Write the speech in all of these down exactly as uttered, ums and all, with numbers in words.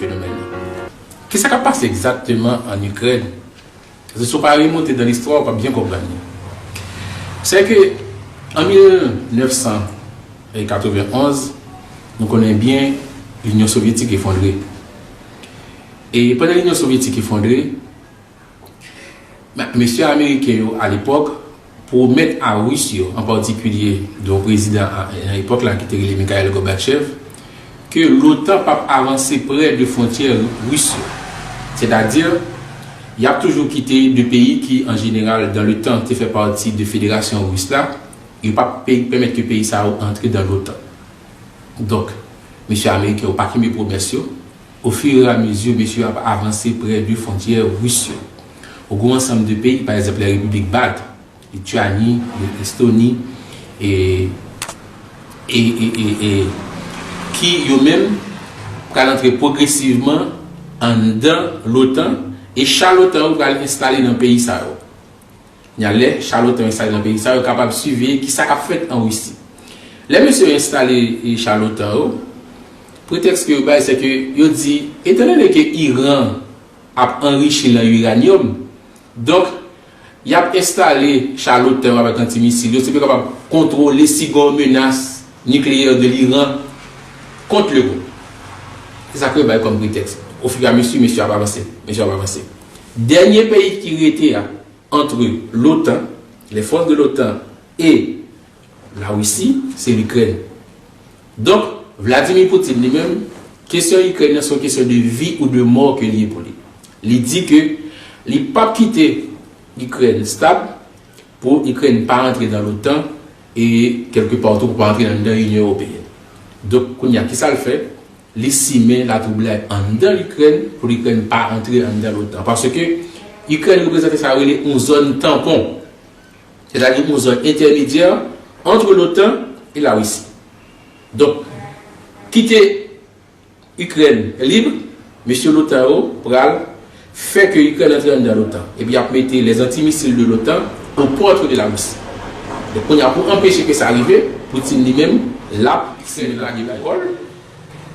fenomèn nan. Kisa k ap pase egzakteman ann Ikrèn? Paske si w pa remonte dan listwa, w p ap byen konprann li. Sè ke an mil nèf san katrevenn onz, nou konnen byen Linyon Sovyetik efondre. E pandan Linyon Sovyetik efondre, mesye ameriken yo alepòk pwomèt a Ris yo, an patikilye yon prezidan a, nan epòk la ki te rele Mikhail Gorbachev, ke l'OTAN p ap avanse prè de fwontyè ris yo. Sètadi, y ap toujou kite de peyi ki, an jeneral, dan le tan, te fè pati de Federasyon Ris la, yo p ap pe-, pèmèt ke peyi sa yo antre dan l'OTAN. Donk, mesye ameriken yo pa kenbe pwomès yo. Ofiramezu, mesye yo ap avanse prè de fwontyè ris yo. Ou gen yon ansanm de peyi, pa egzanp, les républiques baltes, Lityani, Estoni, e, e, e, e, e, ki yo menm pral antre pwogresivman anndan l'OTAN, e cha l'OTAN yo pral enstale nan peyi sa yo. Nya lè cha l'OTAN enstale nan peyi sa yo, kapab siveye kisa k ap fèt an Risi. Lè mesye yo enstale, e, cha l'OTAN yo, pretèks ke yo bay, se ke yo di, etandone ke Iran ap anrichi nan iranyòm, donk, y ap enstale cha l'OTAN yo avèk antimisil yo, se pou yo kapab kontwole si gen yon menas nikleyè de l'Iran kont Lewòp. Se sa ke yo bay kòm pretèks. Ofiramezu, mesye ap avanse, mesye ap avanse. Dènye peyi ki rete a, entre l'OTAN, les forces de l'OTAN, et la Russie, se Likrèn. Donk, Vladimir Putin li menm, kesyon Ikrèn nan se yon kesyon de vi ou de mò ke li ye pou li. Li di ke li p ap kite Ikrèn stab pou Ikrèn pa antre nan l'OTAN e kèlkepa tou pou pa antre anndan Inyon Ewopeyèn. Donk, kounye a, kisa l fè? Li simen latwoublay anndan Ikrèn pou Ikrèn pa antre anndan l'OTAN. Paske Ikrèn reprezante sa yo rele yon zòn tanpon. Sètadi yon zòn entèmedyè entre l'OTAN et la Russie. Donk, kite Ikrèn lib, mesye l'OTAN yo pral fè ke Ikrèn antre anndan l'OTAN. Epi y ap mete les antimissiles de l'OTAN aux portes de la Russie. Donk, kounye a, pou anpeche ke sa rive, Putin li menm, l ap simen lage pou kò l.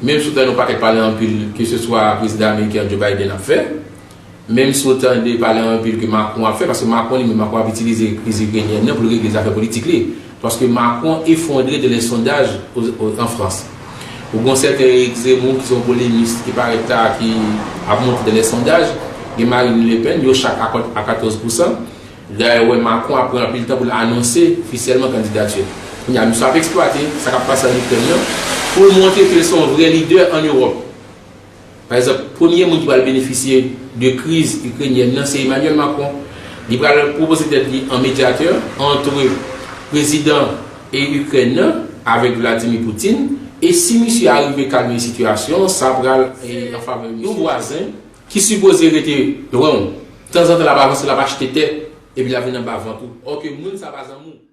Menm si w tande yon pakèt pale anpil, ke se swa prezidan ameriken Joe Biden ap fè, menm si w tande pale anpil ke Macron ap fè, paske Macron li menm, Macron ap itilize kriz ikrenyèn nan pou l regle zafè politik li. Paske Macron effondré dans les sondages aux, aux, en France. Ou gen sèten Eric Zemmour ki se yon polemis ki parèt ta ki ap monte dans les sondages, gen Marine Le Pen, yo chak a, a katòz pousan. Dayè, w wè Macron ap pran anpil tan pou l anonse ofisyèlman kandidati l. Kounye a, misye ap eksplwate sa k ap pase ann Ikrèn nan pou l montre ke l se yon vrè lidè ann Ewòp. Pa egzanp, premye moun ki pral benefisye de kriz ikrenyèn nan, se Emmanuel Macron. Li pral pwopoze tèt li an medyatè antre prezidan e Ikrèn nan avèk Vladimir Putin. E si misye arive kalme sitiyasyon, sa pral, e, an favè misye. Yon vwazen ki sipoze rete lwen w, tanzantan l ap avanse, l ap achte tè, epi l ap vin anba vant ou. Òke moun sa pa zanmi w.